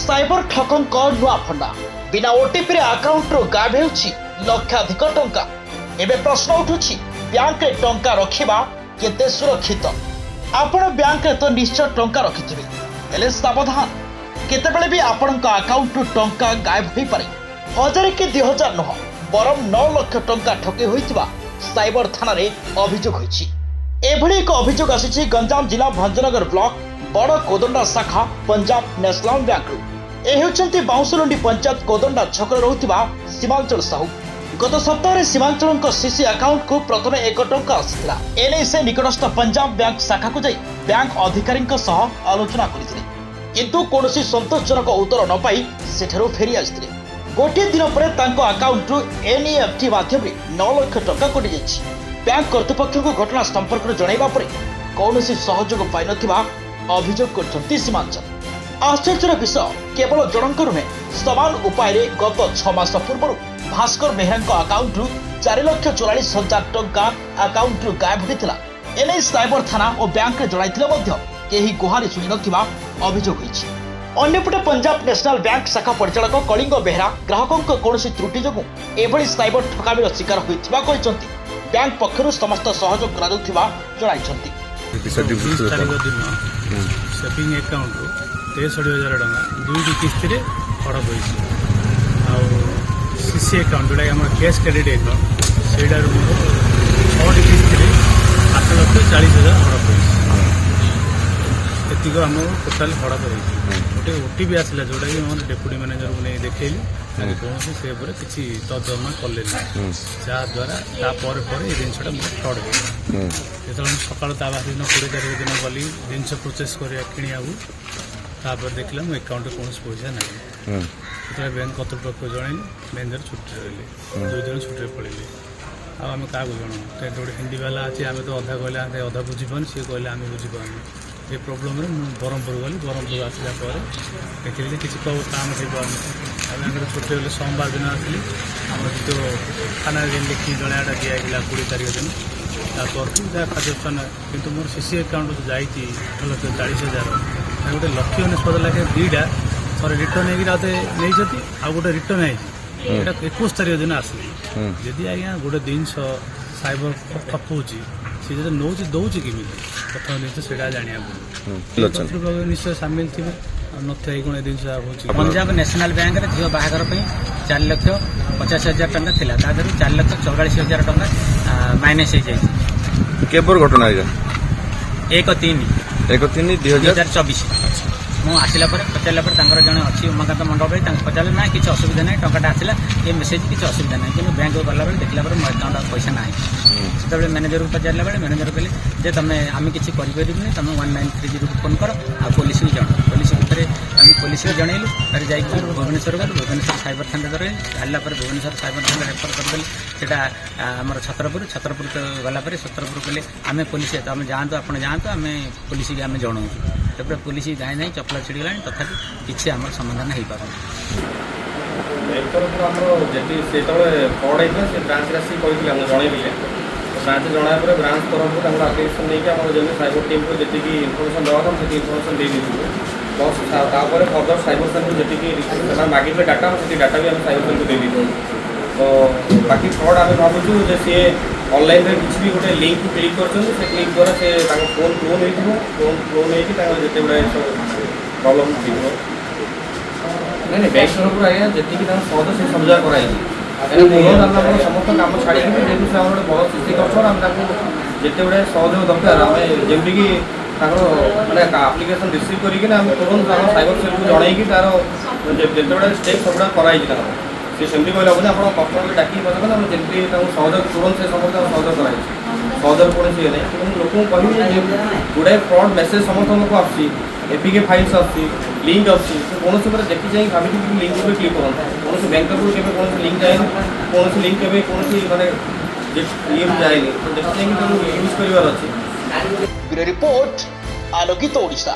Cyber ଠକଙ୍କ ନୂଆ ଫଣ୍ଡା। ବିନା ଓଟିପିରେ ଆକାଉଣ୍ଟରୁ ଗାୟବ ହେଉଛି ଲକ୍ଷାଧିକ ଟଙ୍କା। ଏବେ ପ୍ରଶ୍ନ ଉଠୁଛି, ବ୍ୟାଙ୍କରେ ଟଙ୍କା ରଖିବା କେତେ ସୁରକ୍ଷିତ? ଆପଣ ବ୍ୟାଙ୍କରେ ତ ନିଶ୍ଚୟ ଟଙ୍କା ରଖିଥିବେ, ହେଲେ ସାବଧାନ, କେତେବେଳେ ବି ଆପଣଙ୍କ ଆକାଉଣ୍ଟରୁ ଟଙ୍କା ଗାୟବ ହୋଇପାରେ। ହଜାରେ କି 2000 ନୁହଁ, ବରଂ 9 ଲକ୍ଷ ଟଙ୍କା ଠକେଇ ହୋଇଥିବା ସାଇବର ଥାନାରେ ଅଭିଯୋଗ ହୋଇଛି। ଏଭଳି ଏକ ଅଭିଯୋଗ ଆସିଛି ଗଞ୍ଜାମ ଜିଲ୍ଲା ଭଞ୍ଜନଗର ବ୍ଲକ ବଡ଼ କୋଦଣ୍ଡା ଶାଖା ପଞ୍ଜାବ ନ୍ୟାସନାଲ ବ୍ୟାଙ୍କରୁ। ଏ ହେଉଛନ୍ତି ବାଉଁଶଲୁଣ୍ଡି ପଞ୍ଚାୟତ କୋଦଣ୍ଡା ଛକରେ ରହୁଥିବା ସୀମାଞ୍ଚଳ ସାହୁ। ଗତ ସପ୍ତାହରେ ସୀମାଞ୍ଚଳଙ୍କ ସିସି ଆକାଉଣ୍ଟକୁ ପ୍ରଥମେ 1 ଟଙ୍କା ଆସିଥିଲା। ଏନେଇ ସେ ନିକଟସ୍ଥ ପଞ୍ଜାବ ବ୍ୟାଙ୍କ ଶାଖାକୁ ଯାଇ ବ୍ୟାଙ୍କ ଅଧିକାରୀଙ୍କ ସହ ଆଲୋଚନା କରିଥିଲେ। କିନ୍ତୁ କୌଣସି ସନ୍ତୋଷଜନକ ଉତ୍ତର ନ ପାଇ ସେଠାରୁ ଫେରି ଆସିଥିଲେ। ଗୋଟିଏ ଦିନ ପରେ ତାଙ୍କ ଆକାଉଣ୍ଟରୁ ଏନ୍ଇଏଫ୍ଟି ମାଧ୍ୟମରେ 9 ଲକ୍ଷ ଟଙ୍କା କଟିଯାଇଛି। ବ୍ୟାଙ୍କ କର୍ତ୍ତୃପକ୍ଷଙ୍କୁ ଘଟଣା ସମ୍ପର୍କରେ ଜଣାଇବା ପରେ କୌଣସି ସହଯୋଗ ପାଇନଥିବା ଅଭିଯୋଗ କରିଛନ୍ତି ସୀମାଞ୍ଚଳ। ଆଶ୍ଚର୍ଯ୍ୟର ବିଷୟ, କେବଳ ଜଣଙ୍କ ନୁହେଁ, ସମାନ ଉପାୟରେ ଗତ 6 ମାସ ପୂର୍ବରୁ ଭାସ୍କର ବେହେରାଙ୍କ ଆକାଉଣ୍ଟରୁ 4,44,000 ଟଙ୍କା ଆକାଉଣ୍ଟରୁ ଗାୟବ ହୋଇଥିଲା। ଏନେଇ ସାଇବର ଥାନା ଓ ବ୍ୟାଙ୍କରେ ଜଣାଇଥିଲେ ମଧ୍ୟ କେହି ଗୁହାରି ଶୁଣିନଥିବା ଅଭିଯୋଗ ହୋଇଛି। ଅନ୍ୟପଟେ ପଞ୍ଜାବ ନ୍ୟାସନାଲ ବ୍ୟାଙ୍କ ଶାଖା ପରିଚାଳକ କଳିଙ୍ଗ ବେହେରା ଗ୍ରାହକଙ୍କ କୌଣସି ତ୍ରୁଟି ଯୋଗୁଁ ଏଭଳି ସାଇବର ଠକାମିର ଶିକାର ହୋଇଥିବା କହିଛନ୍ତି। ବ୍ୟାଙ୍କ ପକ୍ଷରୁ ସମସ୍ତ ସହଯୋଗ କରାଯାଉଥିବା ଜଣାଇଛନ୍ତି। 20 ତାରିଖ ଦିନ ସେଭିଂ ଆକାଉଣ୍ଟରୁ 63,000 ଟଙ୍କା ଦୁଇଟି କିସ୍ତିରେ ହଡ଼ପ ହୋଇଛି। ଆଉ ସିସି ଆକାଉଣ୍ଟ, ଯେଉଁଟାକି ଆମର କ୍ୟାସ୍ କ୍ରେଡ଼ିଟ୍ ଆକାଉଣ୍ଟ, ସେଇଟାରୁ ମୋର ଛଅଟି କିସ୍ତିରେ 8,40,000 ହଡ଼ପ ହୋଇଛି। ଏତିକ ଆମର ଟୋଟାଲି ହଡ଼ପ ହେଇଛି। ଗୋଟେ ଓଟିପି ଆସିଲା, ଯେଉଁଟାକି ମୋର ଡେପୁଟି ମ୍ୟାନେଜରକୁ ନେଇ ଦେଖେଇଲି। ତାଙ୍କୁ କୌଣସି ସେ ଉପରେ କିଛି ତର୍ଜମା କଲେନି, ଯାହାଦ୍ୱାରା ତାପରେ ପରେ ଏ ଜିନିଷଟା ମୋର ଫ୍ରଡ୍ ହେଇଗଲା। ଯେତେବେଳେ ମୁଁ ସକାଳୁ ତା ବାସି ଦିନ 20 ତାରିଖ ଦିନ ଗଲି ଜିନିଷ ପ୍ରୋସେସ୍ କରିବା କିଣିବାକୁ, ତାପରେ ଦେଖିଲା ମୋ ଆକାଉଣ୍ଟରେ କୌଣସି ପଇସା ନାହିଁ। ଯେତେବେଳେ ବ୍ୟାଙ୍କ କର୍ତ୍ତୃପକ୍ଷ ଜଣେଇଲି, ମ୍ୟାନେଜର ଛୁଟିରେ ରହିଲେ, 2 ଜଣ ଛୁଟିରେ ପଳେଇଲେ। ଆଉ ଆମେ କାହାକୁ ଜଣାଉ? ତ ଏଠି ଗୋଟେ ହିନ୍ଦୀ ବାଲା ଅଛି, ଆମେ ତ ଅଧା କହିଲେ ଆମେ ଅଧା ବୁଝିପାରୁନୁ, ସିଏ କହିଲେ ଆମେ ବୁଝିପାରୁନୁ। ଏ ପ୍ରୋବ୍ଲେମରେ ମୁଁ ବ୍ରହ୍ମପୁର ଗଲି। ବ୍ରହ୍ମପୁର ଆସିଲା ପରେ ଦେଖିଲି ଯେ କିଛି କାମ ହେଇପାରୁନି। ଆଉ ବ୍ୟାଙ୍କରେ ଛୁଟି ଗଲେ। ସୋମବାର ଦିନ ଆସିଲି। ଆମର ଯେଉଁ ଥାନାରେ ଯେମିତି ଲେଖିକି ଜଣାଇବାଟା ଦିଆହେଇଥିଲା 20 ତାରିଖ ଦିନ, ତା ପରଠୁ ଯାହା କାର୍ଯ୍ୟାନୁଷ୍ଠାନ। କିନ୍ତୁ ମୋର ସିସି ଆକାଉଣ୍ଟ ଯେଉଁ ଯାଇଛି 8,40,000, ଗୋଟେ ଲକ୍ଷେ ଅନେଶତ ଲେଖାଏଁ ଦୁଇଟା, ଥରେ ରିଟର୍ନ ହେଇକି ଆଉ ନେଇଛନ୍ତି, ଆଉ ଗୋଟେ ରିଟର୍ନ ହେଇଛି, ଏଇଟା 21 ତାରିଖ ଦିନ ଆସିଲି। ଯଦି ଆଜ୍ଞା ଗୋଟେ ଜିନିଷ ସାଇବର ଠକଉଛି, ସେ ଯଦି ନେଉଛି ଦେଉଛି କେମିତି? ପ୍ରଥମ ଜିନିଷ ସେଇଟା ଜାଣିବାକୁ ପଡ଼ିବ। କର୍ତ୍ତୃପକ୍ଷ ନିଶ୍ଚୟ ସାମିଲ ଥିବେ, ଆଉ ନଥାଏ କ'ଣ ଏ ଜିନିଷ ହେଉଛି? ପଞ୍ଜାବ ନ୍ୟାସନାଲ ବ୍ୟାଙ୍କରେ ଝିଅ ବାହାଘର ପାଇଁ 4,50,000 ଟଙ୍କା ଥିଲା। ତା ଦେହରୁ 4,44,000 ଟଙ୍କା ମାଇନସ୍ ହେଇଯାଇଛି। କେବର ଘଟଣା ଏଇଟା? 1/3। 1/3 ଦୁଇ 2000 ହଜାର ଚବିଶ। ମୁଁ ଆସିଲା ପରେ ପଚାରିଲା ପରେ ତାଙ୍କର ଜଣେ ଅଛି ଉମାକାନ୍ତ ମଣ୍ଡଳ ଭାଇ, ତାଙ୍କୁ ପଚାରିଲେ, ନା କିଛି ଅସୁବିଧା ନାହିଁ, ଟଙ୍କାଟା ଆସିଲା, ଏ ମେସେଜ, କିଛି ଅସୁବିଧା ନାହିଁ। କିନ୍ତୁ ବ୍ୟାଙ୍କକୁ ଗଲାବେଳେ ଦେଖିଲା ପରେ ମୋ ଆକାଉଣ୍ଟ ଆଉ ପଇସା ନାହିଁ। ସେତେବେଳେ ମ୍ୟାନେଜରକୁ ପଚାରିଲା ବେଳେ ମ୍ୟାନେଜର କହିଲେ ଯେ ତମେ ଆମେ କିଛି କରିପାରିବୁନି, ତମେ 1930କୁ ଫୋନ୍ କର ଆଉ ପୋଲିସକୁ ଜଣାଅ। ପୋଲିସ ଭିତରେ ଆମେ ପୋଲିସକୁ ଜଣେଇଲୁ। ତାପରେ ଯାଇକି ଭୁବନେଶ୍ୱର ଗଲୁ। ଭୁବନେଶ୍ୱର ସାଇବର ଥାନାରେ ରହିଲି। ବାହାରିଲା ପରେ ଭୁବନେଶ୍ୱର ସାଇବର ଥାନା ରେଫର କରିଦେଲେ ସେଇଟା ଆମର ଛତ୍ରପୁର। ଛତ୍ରପୁର ତ ଗଲା ପରେ ଛତ୍ରପୁର କହିଲେ ଆମେ ପୋଲିସ, ତମେ ଯାଆନ୍ତୁ, ଆପଣ ଯାଆନ୍ତୁ, ଆମେ ପୋଲିସକି ଆମେ ଜଣାଉଛୁ। ତାପରେ ପୋଲିସ ଯାଇ ନାହିଁ, ଚପଲ ଛିଡ଼ିଗଲାଣି, ତଥାପି କିଛି ଆମର ସମାଧାନ ହେଇପାରୁନି। ବ୍ୟାଙ୍କ ତରଫରୁ ଆମର ଯେତିକି ସେତେବେଳେ ଫ୍ରଡ୍ ହେଇଥିଲା, ସେ ବ୍ରାଞ୍ଚରେ ଆସିକି କହିଥିଲେ, ଆମକୁ ଜଣେଇଥିଲେ। ବ୍ରାଞ୍ଚ ଜଣାଇବା ପରେ ବ୍ରାଞ୍ଚ ତରଫରୁ ତାଙ୍କର ଆପ୍ଲିକେସନ୍ ନେଇକି ଆମର ଯେମିତି ସାଇବର ଟିମ୍କୁ ଯେତିକି ଇନଫର୍ମେସନ୍ ଦେବା କଥା, ଆମେ ସେତିକି ଇନଫର୍ମେସନ୍ ଦେଇ ଦେଇଥିଲୁ। ପ୍ଲସ୍ ତାପରେ ଫର୍ଦର ସାଇବର ସେଲ୍କୁ ଯେତିକି ସେମାନେ ମାଗିଥିଲେ ଡାଟା, ଆମେ ସେତିକି ଡାଟା ବି ଆମେ ସାଇବର ସେଲ୍କୁ ଦେଇ ଦେଇଥିଲୁ। ତ ବାକି ଫ୍ରଡ୍ ଆମେ ଭାବୁଛୁ ଯେ ସିଏ ଅନଲାଇନ୍ରେ କିଛି ବି ଗୋଟେ ଲିଙ୍କ୍ କ୍ଲିକ୍ କରିଛନ୍ତି, ସେ କ୍ଲିକ୍ ଦ୍ୱାରା ସେ ତାଙ୍କ ଫୋନ୍ କ୍ଲୋନ୍ ହେଇଥିବ। ଫୋନ୍ କ୍ଲୋନ୍ ହେଇକି ତାଙ୍କର ଯେତେ ଗୁଡ଼ାଏ ସବୁ ପ୍ରୋବ୍ଲେମ୍ ହେଇଥିବ। ନାଇଁ ନାଇଁ, ବ୍ୟାଙ୍କ ତରଫରୁ ଆଜ୍ଞା ଯେତିକି ତାଙ୍କ ସହଜ ସେ ସବୁ ଜାଗା କରାଯାଇଛି। କାହିଁକିନା ତୁରନ୍ତ ଆମେ ଆମର ସମସ୍ତ କାମ ଛାଡ଼ିକି ବି, ଯେହେତୁ ସେ ଆମର ଗୋଟେ ବଡ଼ ସିସି କଷ୍ଟମର, ଆମେ ତାଙ୍କୁ ଯେତେ ଗୁଡ଼ାଏ ସହଯୋଗ ଦରକାର, ଆମେ ଯେମିତିକି ତାଙ୍କର ମାନେ ଆପ୍ଲିକେସନ୍ ରିସିଭ୍ କରିକିନା ଆମେ ତୁରନ୍ତ ଆମ ସାଇବର ସେଲ୍କୁ ଜଣେଇକି ତାର ଯେତେ ଗୁଡ଼ାଏ ଷ୍ଟେପ୍ ସବୁଗୁଡ଼ା କରାହେଇଛି ତାଙ୍କର। ସେ ସେମିତି କହିଲେ ହେବନି, ଆପଣ କଷ୍ଟମରକୁ ଡାକିକି ପଚାରନ୍ତୁ। ଆମେ ଯେମିତି ତାଙ୍କୁ ସହଯୋଗ, ତୁରନ୍ତ ସେ ସମସ୍ତ ସହଯୋଗ କରାଯାଇଛି। ସହଯୋଗ କୌଣସି ଇଏ ନାହିଁ। କିନ୍ତୁ ଲୋକଙ୍କୁ କହିବି ଯେ ଗୁଡ଼ାଏ ଫ୍ରଡ୍ ମେସେଜ୍ ସମସ୍ତଙ୍କ ପାଖକୁ ଆସୁଛି, ଏପିକେ ଫାଇଲ୍ସ ଆସୁଛି, ଲିଙ୍କ୍ ଆସୁଛି, ସେ କୌଣସି ଉପରେ ଦେଖି ଚାହିଁ ଭାବିକି ଲିଙ୍କ୍ ଉପରେ କ୍ଲିକ୍ କରନ୍ତୁ। କୌଣସି ବ୍ୟାଙ୍କ ତରଫରୁ କେବେ କୌଣସି ଲିଙ୍କ୍ ଯାଏନି, କୌଣସି ଲିଙ୍କ୍ କେବେ କୌଣସି ମାନେ ଇଏ ବି ଯାଏନି। ତ ଦେଖି ଚାହିଁକି ତାକୁ ୟୁଜ୍ କରିବାର ଅଛି। ବ୍ୟୁରୋ ରିପୋର୍ଟ, ଆଲୋକିତ ଓଡ଼ିଶା।